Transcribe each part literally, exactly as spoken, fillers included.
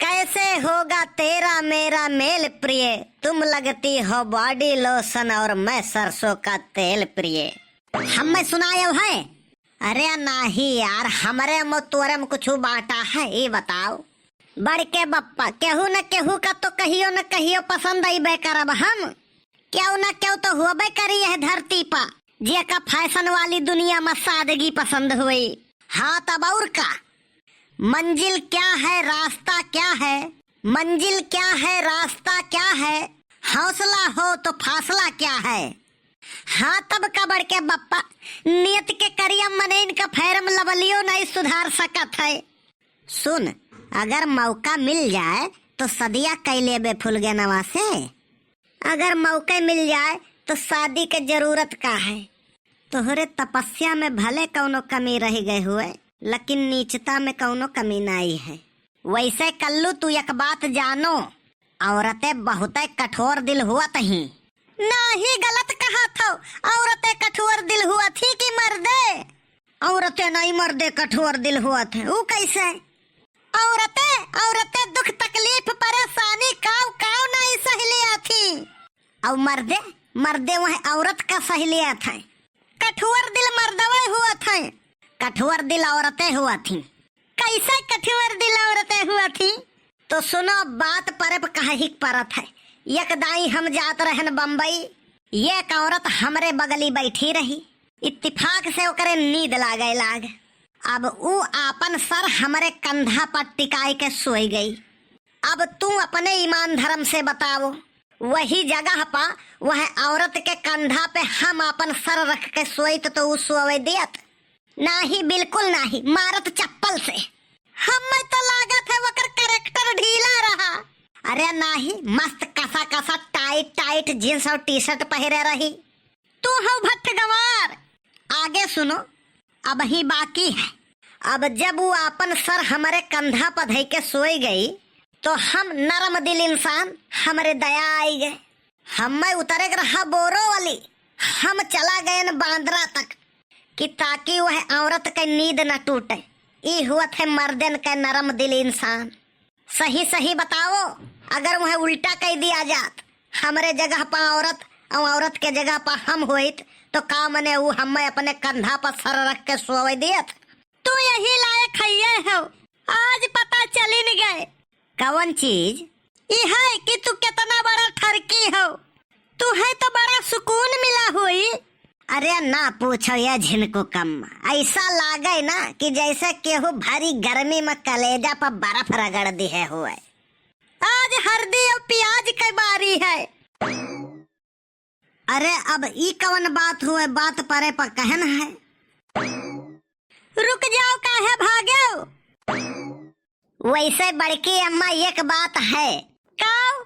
कैसे होगा तेरा मेरा मेल प्रिय, तुम लगती हो बॉडी लोशन और मैं सरसों का तेल प्रिय। हम्मे सुनायो है? अरे नाही यार, हमरे में तोरे में कुछ बाटा है, ई बताओ। बड़के बप्पा, केहू न केहू का तो कहियो न कहियो पसंद अइबे करब हम। केहू न केहू तो होबे करी यह धरती पा, जेका फैशन वाली दुनिया में सादगी पसंद होई। हाँ, तब और का? मंजिल क्या है, रास्ता क्या है? मंजिल क्या है, रास्ता क्या है? हौसला हो तो फासला क्या है? हाँ, तब का बड़के बप्पा, नियत के करिया मनइन का फैरम लवलियो नहीं सुधार सकत है। सुन, अगर मौका मिल जाए तो सदिया कइ लेबे फुलगेनवा से। अगर मौके मिल जाए तो शादी के जरूरत का है? तोहरे तपस्या में भले कौनो कमी रह गए हुए, लेकिन नीचता में कौनो कमी नाई है। वैसे कल्लू, तू एक बात जानो, औरतें बहुते कठोर दिल हुअत ही। नाही, गलत कहत हो, औरतें कठोर दिल हुअत ही कि मर्दे? औरतें नहीं, मर्दे कठोर दिल हुअत है। ऊ कैसे? औरतें, औरतें दुख तकलीफ परेशानी काव काव नहीं सह लिया थी। और मर्दे, मर्दे वह औरत का सह लिया था। कठोर दिल मर्दवे हुआ था, कठोर दिल औरतें हुआ थी। कैसे कठोर दिल औरतें हुआ थी? तो सुनो, बात परब कहहिक परत है। एक दाई हम जात रहन बम्बई, एक औरत हमरे बगली बैठी रही। इत्तिफाक से ओकरे नींद लागे लाग। अब ऊ आपन सर हमरे कंधा पर टिकाए के सोई गई। अब तू अपने ईमान धर्म से बताओ, वही जगह पा वह औरत के कंधा पे हम आपन सर रख के सोइत तो ऊ सोवे दियत? नाही, बिल्कुल नाही, मारत चप्पल से। हम्मे तो लागत है ओकर character ढीला रहा। अरे नाही, मस्त कसा कसा tight tight jeans और T-shirt पहिरे रही। तू हौ भट्ट गंवार। आगे सुनो, अबही बाकी है। अब जब ऊ आपन सर हमरे कंधा पर धइ के सोई गई, तो हम नरम दिल इंसान, हमरे दया आई गए। हम्मे उतरे के रहा बोरो वाली, हम चला गए न बांद्रा तक, कि ताकि वह औरत के नींद न टूटे। ई हुअत है मर्दन के नरम दिल इंसान। सही सही बताओ, अगर वह उल्टा कइ दिया जात, हमरे जगह पा औरत और औरत के जगह पा हम होइत, तो का मने ऊ हम्मे अपने कंधा पर सर रख के सोवे दियत? तू यही लायक हइये हो, आज पता चलिन गए। कवन चीज? ई है कि तू कितना बड़ा ठरकी हो। तू है तो बड़ा सुकून मिला होई। अरे ना पूछो ये झिनको कम्मा, ऐसा लागे ना कि जैसे केहू भरी गर्मी में कलेजा पर बर्फ रगड़ दिहे हुए। आज हरदी और प्याज के बारी है। अरे अब ई कवन बात हुए, बात परे पर कहन है। रुक जाओ, काहे भागेउ? वैसे बड़की अम्मा, एक बात है। का?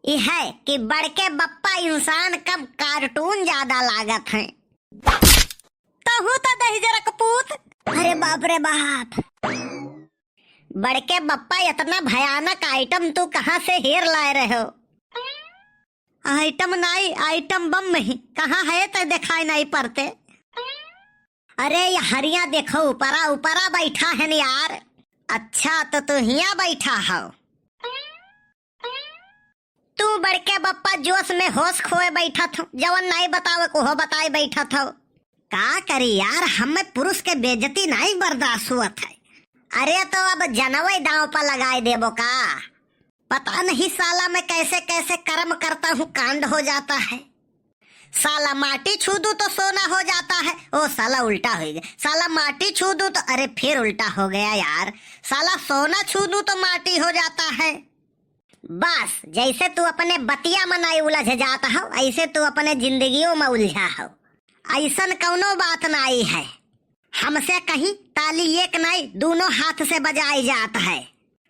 ई है कि बड़के बप्पा इंसान कम cartoon ज्यादा लागत हैं। तहू तो दहिजरा कपूत। अरे बाप रे बाप। बड़के बप्पा, इतना भयानक item तू कहाँ से हेर लाए रहे हो? Item नाई, item बम ही। कहाँ है तो दिखाई नाई पड़ते। अरे ये हरिया देखो, ऊपरा, ऊपरा बैठा है न यार। अच्छा, तो तू हिया बैठा हो। तू बड़के बप्पा जोश में होश खोए बैठत हो, जवन नाई बतावे को हो बताए बैठत हो। का करी यार, हमें पुरुष के बेइज्जती नाई बर्दाश्त हुअत है। अरे तो अब जनवे दांव पर लगाए देबो का? पता नहीं साला मैं कैसे कैसे कर्म करता हूँ, कांड हो जाता है। साला माटी छू दूं तो सोना हो जाता है। ओ साला उल्टा हो गया। साला माटी छू दूं तो, अरे फिर उल्टा हो गया यार। साला सोना छू दूं तो माटी हो जाता है। बस जैसे तू अपने बतिया में नाई उलझ जात हो, ऐसे तू अपने जिंदगियों में उलझा हो। ऐसन कौनो बात नाई है। हमसे कहीं ताली एक नाई, दोनों हाथ से बजाई जात है।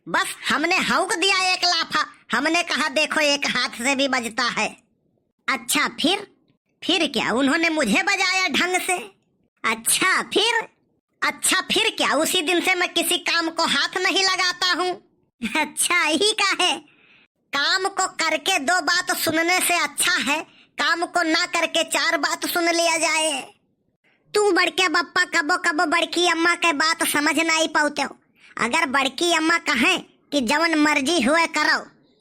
बस हमने हौंक दिया एक लाफा, हमने कहा, "देखो, एक हाथ से भी बजता है।" अच्छा फिर? फिर क्या? उन्होंने मुझे बजाया ढंग से। अच्छा फिर? अच्छा फिर क्या? उसी दिन से मैं किसी काम को हाथ नहीं लगाता हूँ। अच्छा, यही का है? काम को करके दो बात सुनने से अच्छा है काम को ना करके चार बात सुन लिया जाए। तू बड़के बप्पा कबो कबो बड़की अम्मा के बात समझ नाई पाउते हो। अगर बड़की अम्मा कहें कि जवन मर्जी हुए करो,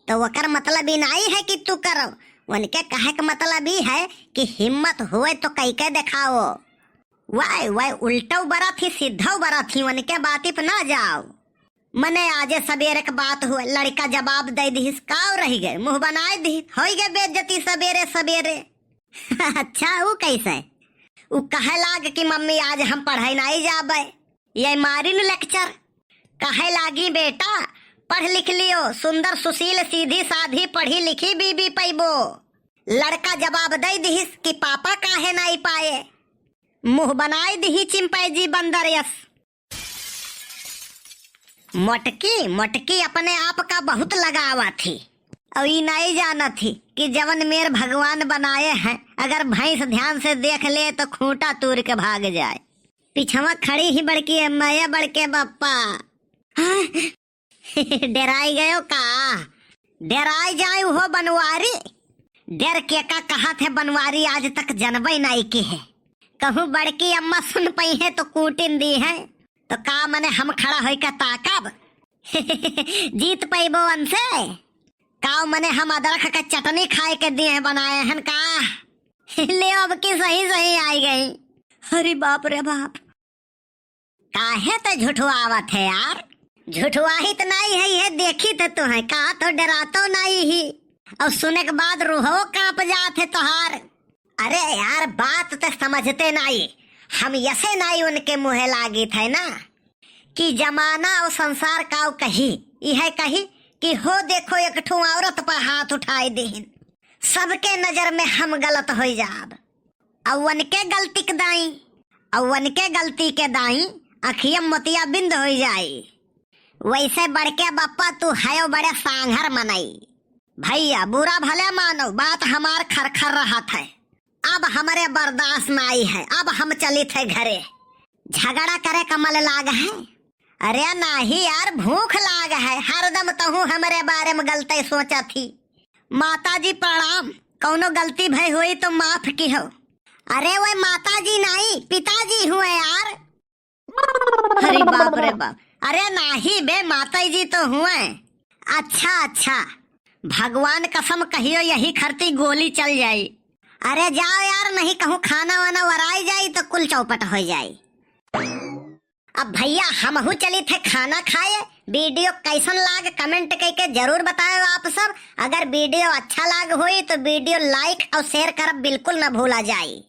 तो ओकर मतलब ई नाई है कि तू करो। उनके कहे के मतलब ई है कि हिम्मत हुए तो कई के देखाओ। वाह, वाह, उल्टो बरत ही, सीधो बरत ही, उनके बाती पे ना जाओ। मने आजे सबेरे के बात हुए, लड़का जवाब दे दिहिस, काव रहि गए, मुँह बनाए दिहिस, होई गए बेइज्जती सबेरे सबेरे। अच्छा, ऊ कैसे? ऊ कहे लाग कि मम्मी, आज हम पढ़े नाई जाबे, ये मारिन lecture। कहे लागी, बेटा, पढ़ लिख लियो, सुंदर सुशील सीधी साधी पढ़ी लिखी बीबी पैबो। लड़का जवाब दे दिहिस कि पापा काहे नाई पाए, मुँह बनाए दिही chimpanzee बंदर यस। मोटकी, मोटकी अपने आप का बहुत लगावा थी, और ई नाई जाना थी कि जवन मेर भगवान बनाए हैं, अगर भैंस ध्यान से देख ले तो खूंटा तूर के भाग जाए। पिछवा खड़ी ही बड़की अम्मा, या बड़के बप्पा। हाँ? डेराई गयो का? डेराई जाए उहो बनवारी। डर के का कहत है बनवारी, आज तक जनबे नाई के है। कहूँ बड़की अम्मा सुन पई है तो कूटिन दी है। तो का मने हम खड़ा होई के ताकब? जीत पैबो उनसे? का मने हम अदरक के चटनी खाए के दिए हैं, बनाए हैं का? ले अब की सही सही आई गई। अरे बाप रे बाप। काहे ते झुठवावत है यार? झुठवाहित नाई है, ये देखी थे तो है, का तो डरातो नाई ही। और सुने के बाद रूहो कांप जात है तोहार। अरे यार, बात ते समझते नाई, हम यसे नाई उनके मुँहे लागित है ना कि जमाना और संसार काव कही, यह कही कि हो देखो एक ठो औरत पर हाथ उठाए देहिन, सबके नजर में हम गलत हो जाब। अउवन के गलती के दाई, अउवन के गलती के दाई, अखिया मोतिया बिंद होई जाई। वैसे बड़के बप्पा तू हयो बड़े सांघर मनई। भैया बुरा भले मानो, बात हमार खरखर रहत है। अब हमरे बर्दाश्त नाई है, अब हम चलित है घरे। झगड़ा करे का मल लाग है? अरे नाही यार, भूख लाग है, हरदम तहूँ हमरे बारे में गलते सोचत ही। माता जी प्रणाम, कौनो गलती भई होई तो माफ किहो। अरे वह माता जी नाई, पिताजी हुए यार। अरे बाप रे बाप, अरे नाही बे, माता जी तो हुए। अच्छा अच्छा, भगवान कसम कहियो यही खरती गोली चल जाई। अरे जाओ यार, नहीं कहूँ खाना वाना वराई जाई तो कुल चौपट हो जाई। अब भैया हमहू चलित है खाना खाए। वीडियो कैसन लाग comment कइके जरूर बताएं आप सब। अगर वीडियो अच्छा लाग होई तो वीडियो like और share करब बिल्कुल न भूला जाई।